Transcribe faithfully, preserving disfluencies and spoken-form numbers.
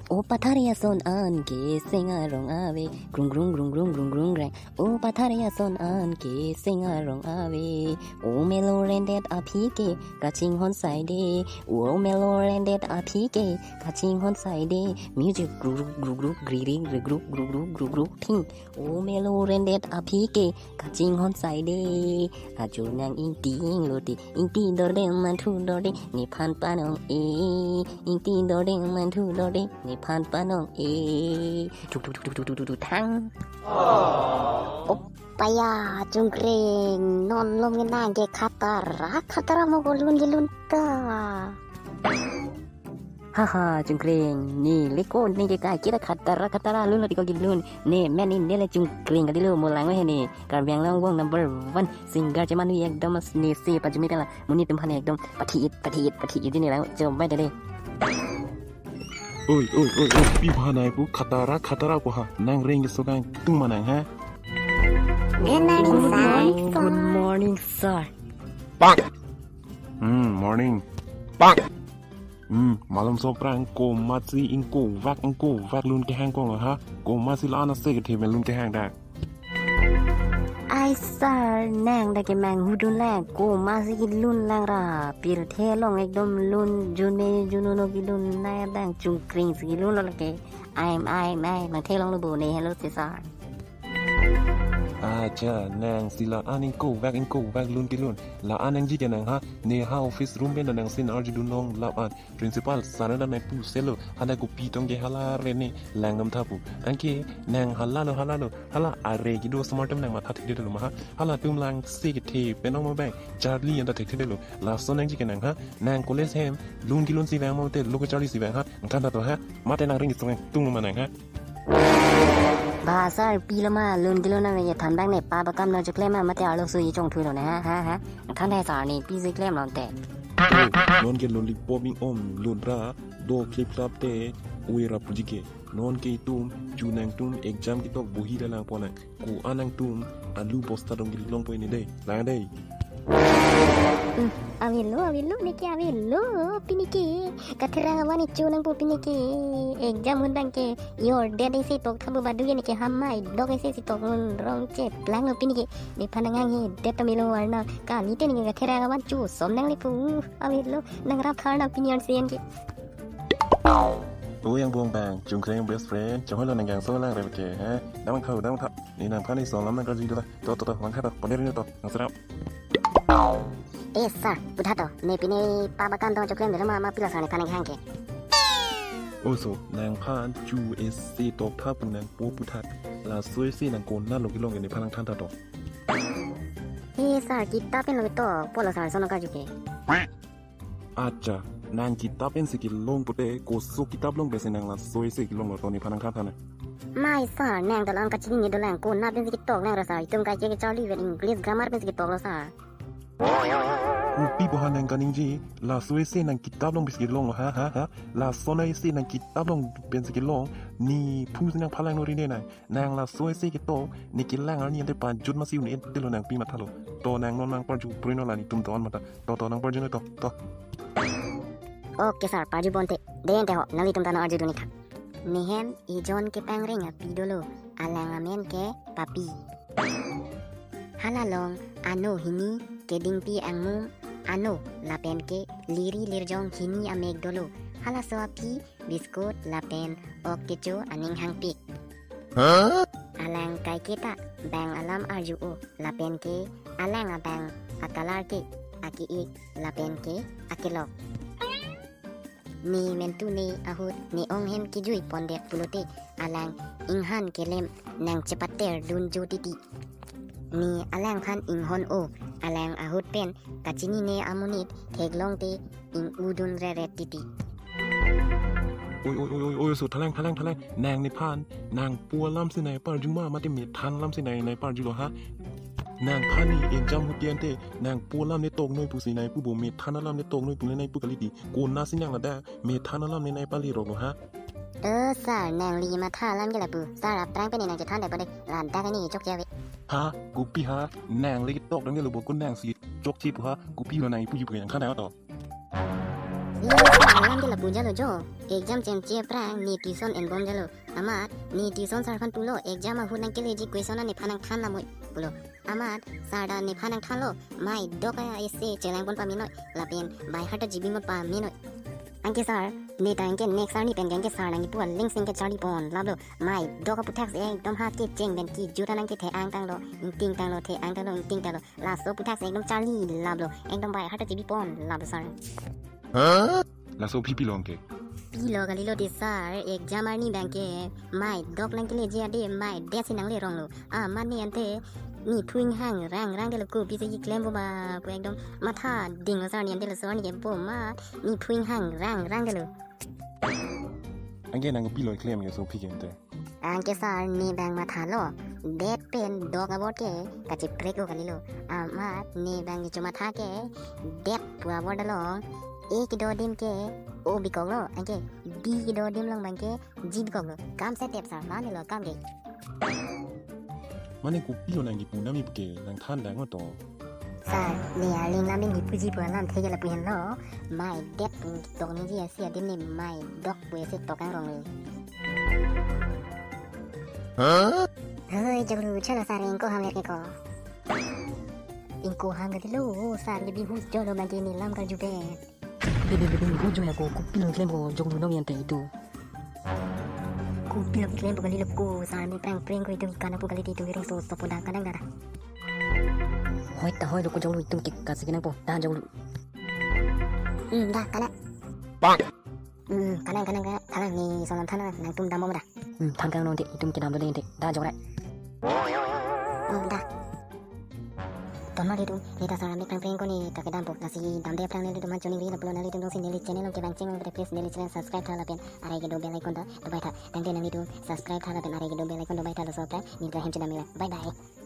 O patharji ason an ke seng arong ave, grung grung grung grung grung grung greng. O patharji ason an ke seng arong ave. O melo rendet aphi ke kachinghon saide. O melo rendet aphi ke kachinghon saide. Music gru gru gru gru gri ri gru gru gru gru gru gru ting. O melo rendet aphi ke kachinghon saide. Ajor nang ingti inglo te, ingti dorde manthu dorde, nephan panong e. Ingti dorde manthu dorde, nephan panong e. Tuk tuk tuk tuk tuk tuk tuk thang. Opaya Chungkreng, non lom ngenang ke khatara khatara mo ko lun ke lun ta. Haha, Chungkreng, ne leko ne ke kai kira khatara khatara lun lo tiko ke lun. Ne men ne le Chungkreng kali lo, mo lang he ne. Karbi Anglong wong number one singer cheman wi ekdom ne se pajumi tela. Monit atum aphan ekdom pathi-et, pathi-et, pathi-et ne lang chom bai de. Oi, oi, oi, oi, pi bhanai pu khatara khatara pu ha. Nang reng ke sokang tung manang ha. Good morning, sir. Good morning, sir. Hmm, morning. Hmm, malom sokrang, komatsi ingkovak ingkovak lun kehang kong ha. Komatsi la-an ase kethe pen lun kehang dak. Ai sir, nang dak ke manghudun lang, komatsi kelun lang ra, pirthe along ekdom lun, jun me jun uno kelun nang dang Chungkreng si kelun lo lake. Ai, ai, ai, mangthelong lo bo ne, hello si sir. Acha, nangsi la-an ingkovak ingkovak lun kelun. La-an nangji ke nang ha, ne ha office room pen nangsin arjudun longlap an. Principal sir nang nangpu selo, hala kopi tong ke hala re ne langdam tha pu. Anke nang hala lo, hala lo, hala are kedo osomar atum nang matha thekthedetlo ma ha. Halatum lang se kethe pen ong ma bang. Charli anta thekthedetlo. Lason nangji ke nang ha. Nang college hem lun kelun si vang ma te lo ke charli si vang ha. Nangthan tha to ha. Mate nang reng sokang tung manang ha. Ba sir, pi lo ma lun kelun nang ye than bang ne, pap akam nangchoklem ma mate arlo sui chongthui lo ne ha, ha, ha. Nangthan he sir, ne pisi klem lo te. Oh, non ke lollipop ing om lun ra do clip clap te ui ra puji ke. Non ke itum chu nangtum exam ketok bohi le lang pon nang. Ko-an nangtum alu bosta dong kelong pon ne dei. Lang dei. Hmm, avelo, avelo, ne ke avelo, pini ke. Katherang avan ne chu nangpo pini ke. Exam ahut bang ke. Your dad isi tok thabu badu ne ke hamai. Dok isi si tok mun rong cheplang lo pini ke. Nephan nanghanghedet ta melo warna. Kali te ne ke katherang avan chu som nangle pu. Avelo, nangrap thar nang pini an sen ke. Oh, yang bong bang, Chungkreng best friend, chong holo nang gang so lang re ke, ha? Damang thau, damang thau. Ne nangphan ison lam nang karju do. To, to, to, mangkha to, pon deri to, nang serap. Eh, sir, pu tha to, ne pini pap akam tong choklem delo ma, ma pi lo sir nephan nanghang ke. Oh, so, nangphan chu isi tok tha pu nangpo pu tha. Laso isi nang konat lo kelong nephan nangthan tha to. Eh, sir, kitap pen lo to, po lo sir, sono karju ke. Acha, nang kitap pensi kelong pute, koso kitap long pensi nang laso isi kelong lo to nephan nangthan tha na. Mai sir, nang dolang kachinine dolang, konat pensi ketok nang ra sir, itum kai ke charli vet English grammar pensi ketok lo sir. Kopi bo ha nang kaningje, laso isi nang kitap long pensi kelong lo ha, ha, ha. Lason isi nang kitap long pensi kelong, nephu si nangphalang nori ne nang. Nang laso isi ketok, ne kelang arni ante pajut masi un-e te lo nang pi matha lo. To nang non nang parju puri non la netum to-an matha. To, to, nang parju non to, to. Okay sir, parju ponte. De ante ho, nanglitum ta nang arjudun ik tha. Nehem ejon kepangreng api dolo, alang amen ke Papi. Hala along ano hini kedingpi angmum ano lapen ke liri lirjong hini amek dolo. Halaso api biskut lapen ok kecho aning hangpik. Huh? Alang kaiketa bang alam arju-o lapen ke alang abang akalar ke aki-ik lapen ke akilok. Ne mentu ne ahut ne ong hem kejui pondet pulote alang inghan kelem nang chepater dun jo titi. Ne alangphan inghon-o, alang ahut pen kachinine amonit theklong te ing-udun reret titi. Oi, oi, oi, oi, oi, so thalang, thalang, thalang. Nang nephan nangpo alam si nangparju ma, mate methan alam si nang nangparju lo ha. Nangphan ne exam ahut ke ante nangpo alam ne tok noi pusi nangpu bo, methan alam ne tok noi pu le nangpu kali ti. Konatsi nang ladak methan alam ne nangpali rok lo ha. Eh, sir, nangli matha alam ke lapu. Sir, aphrang pen ne nang chethan dai pade. Ladak ne chokche ave. Ha, kopi ha, nang le tok dam ke lo bo, konatsi chokche pu ha, kopi lo nang ipu ipu nang khana to. Ni sir alam ke lapu jalo jo. Exam chengche aphrang ne tuition enbom jalo. Amat ne tuition sir aphan pulo, exam ahut nangkeleji question an nephan nangthan lamoi pulo. Amat sir ta nephan nangthanlo, mai dok a-essay chelang pon pamenoi, lapen by heart ta jibi mot pamenoi. Anke sir, ne ta anke next arni pen ke anke sir nangkipu aling sing ke charli pon laplo. Mai dok aputhak si ekdom ha kecheng pen kijut an nangkethe-ang tanglo, ingting tanglo, the-ang tanglo, ingting tanglo. Laso aputhak si ekdom charli laplo, ekdom by heart ta jibi pon laplo sir. Laso aphi pilo anke? Pilo kalilo ti sir, exam arni abang ke mai dok nangkeleji ade mai det si nangleronglo. Amat ne ante ne phu inghang rangrang detlo, kopisi keklem bomba pu ekdom matha dinglo sir ne ante, laso arni ke bom amat ne phu inghang rangrang detlo. Anke nang pilo keklem ke laso aphi ke ante? Anke sir ne abang mathalo, det pen dok abor ke kacheprek-o kalilo. Amat ne abang kecho matha ke det pu abor along A kedo adim ke O bikoklo, anke B kedo adim along abang ke G bikoklo. Kam setep sir, mane lo kam ke. Mane kopilo nangkipu nami puke nangthan dang to. Sir, ne arling lam ne puji pu alamthe ke lapu henlo, mai det tok nangji a-essay adim ne mai dok pu a-essay tok angrong le. Hoi, jonglu chalo sir, ingko ham ler ke ko. Ingko ham ke lo, sir ke bihu jolo magi ne lam karju bet. Bebe, bebe, bihu jo ya ko, kopilo keklem ko, jonglu nong ante itum. Kopilo keklem ko kalilo ko, sir ne prang prang ko itum kana pu kali itum iring so so poda kanang dada. Hoi ta hoi lo ko jonglu, itum ke kasi kenang po, ta jonglu. Hmm, da, kana. Bang. Hmm, kanang, kanang, kanang, kanang, ne solam thana, nangtum dambom da. Hmm, than kanang nonte, itum kedam dole ante, da jongrai. Hmm, da. Tonma itum, ne ta sir ne prang prang ko ne ta kedampo, lasi damde aphrang nelitum man choningri lapulo, nelitum dongsi neli channel along kevang cheng ong, please neli channel subscribe tha lapen arai kedo bell icon ta dobai tha. Tangte nanglitum subscribe tha lapen arai kedo bell icon dobai tha, laso aphrang neli ta hem chedam nila. Bye bye.